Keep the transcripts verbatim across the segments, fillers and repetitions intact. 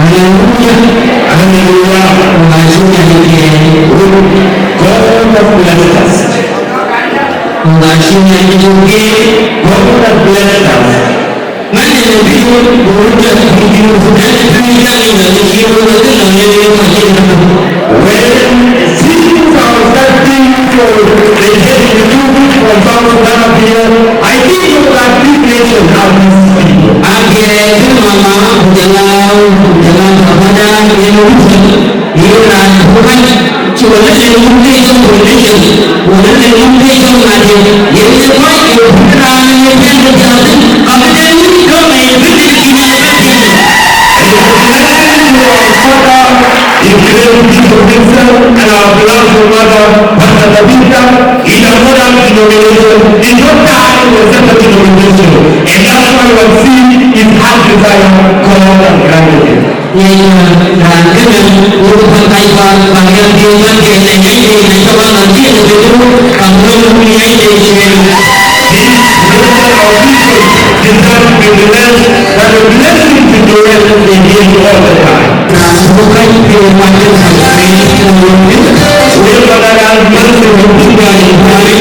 Hallelujah. Hallelujah. Wunacï Nhialic yen, God of blessed us. Wunacï Nhialic yen, God of blessed us. Many people who just begin to get free young in the year of the Lord. When citizens are starting for the head to from South Sudan up here, I think of that big nation of these people. Apiɛth mama, ku jɔl a, ku jɔl a baba da, yen wut, yen raan ku kac, cï wël ë yen wut ke yɔm politician, wël ë yen wut ke yɔm ŋadï, yen ke kɔc ke wut raan yen piɛth ke piath, ka bï den wut dɔm ë yen bï den kïn ë yen bï. It is a blessing to our father, including Bishop Vincent and our beloved mother, Pastor Tabitha, in a modern denomination, in no time was such a denomination. And that's why we see his heart desire, God has granted it. Yen raan kënë, wok bän kac kuan, bän yɛn piŋ bän ke yen ë ŋiɛc de yen ë cɔk an, adhil ë tëdu, kam röl ë ŋiɛc de yen. This nation of people deserve to be blessed, but the blessing to dwell in him all the time. Raan bï kac piŋ kuan ë kac piŋ, wël bän a raan blessing to be dwell in him.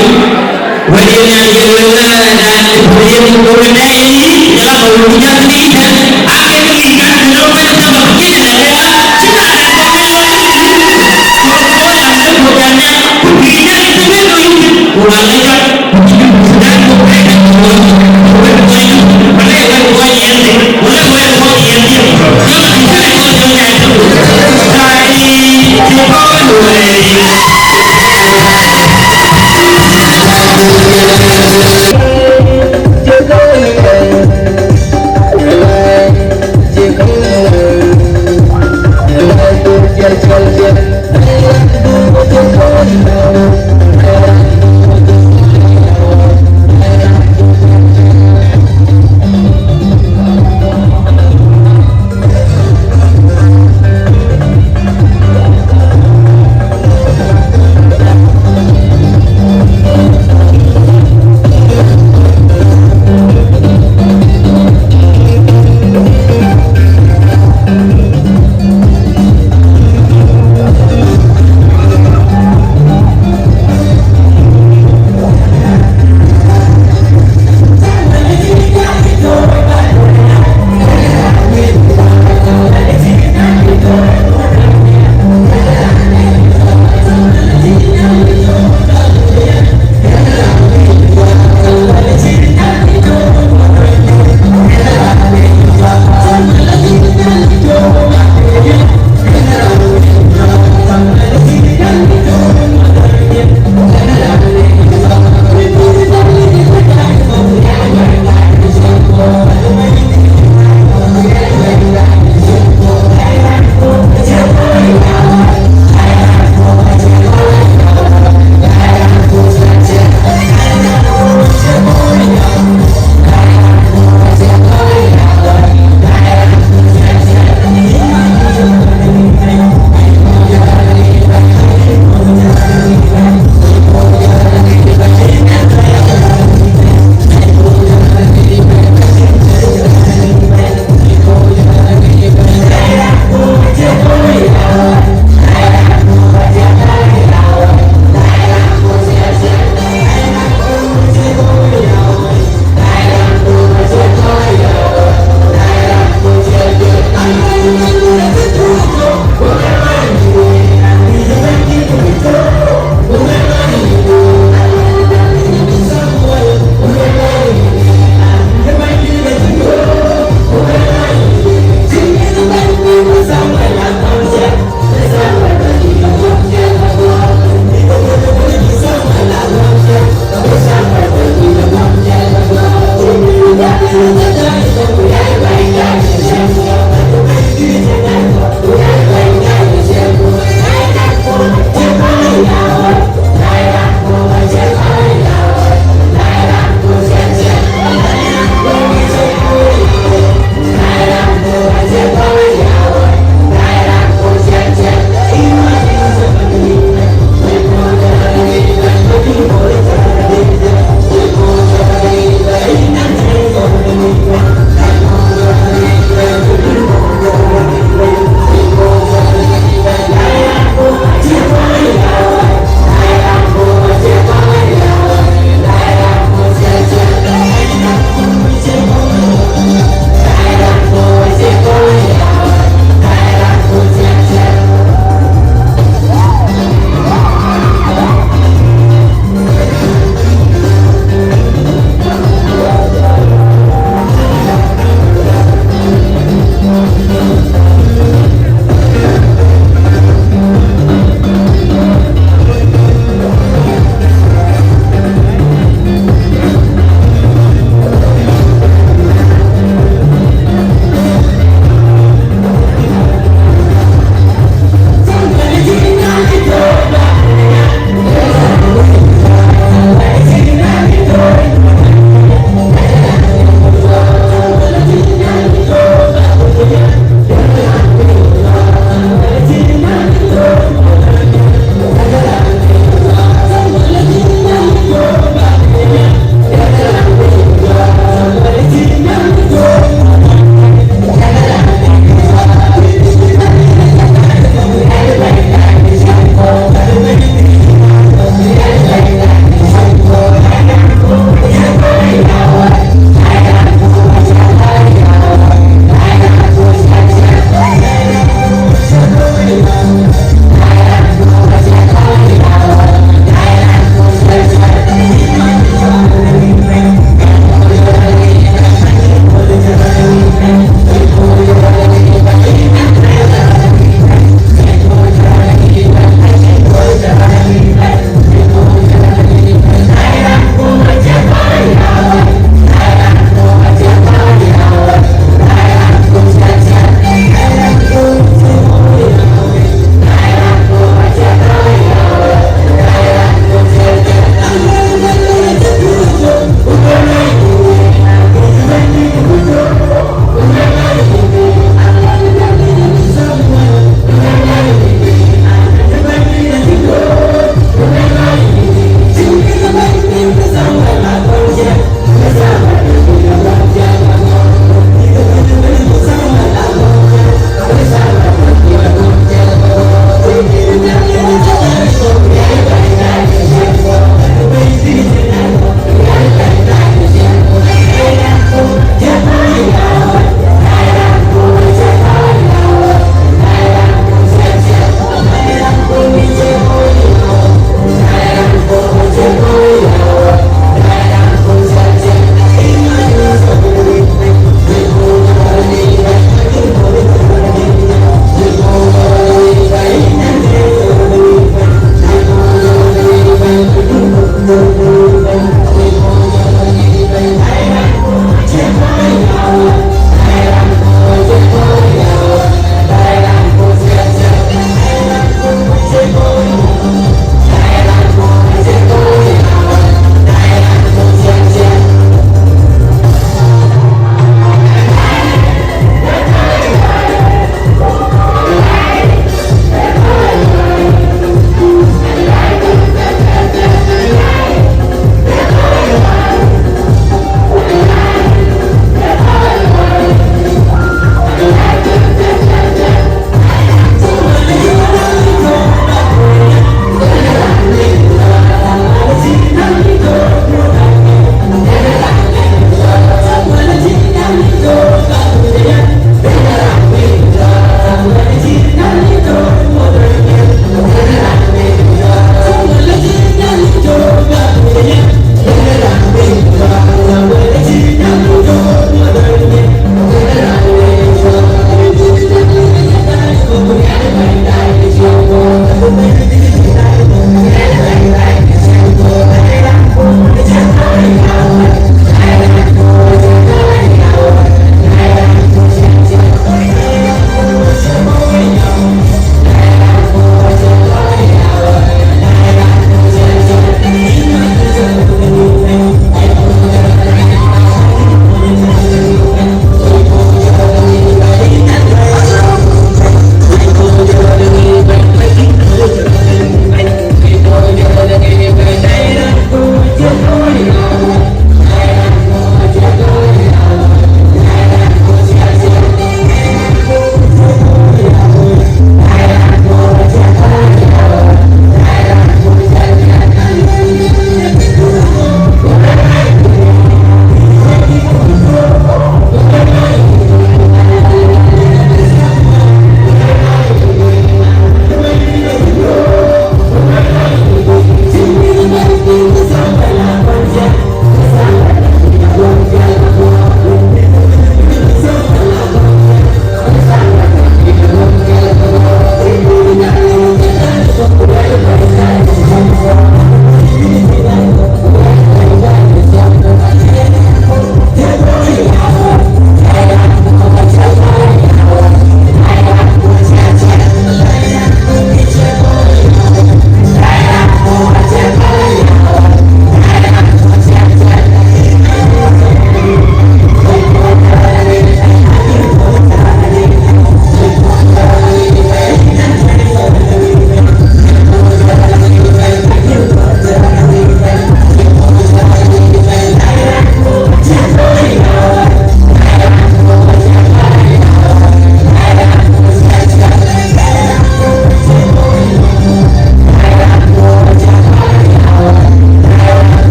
Wël yen ë ye lueel, eh, eh, yen ë ye lueel, eh, yen ë ye lueel, eh, ake kë ŋic kan bï lɔ wek sabab cïn ë lɛ̈k ëya, cïn raan ë kɔn ë lɔ yïn, ku röt kɔn ë lëk ku jam ya, ku pïïr ya ë tënë lɔ yïn, ku ŋa lɔ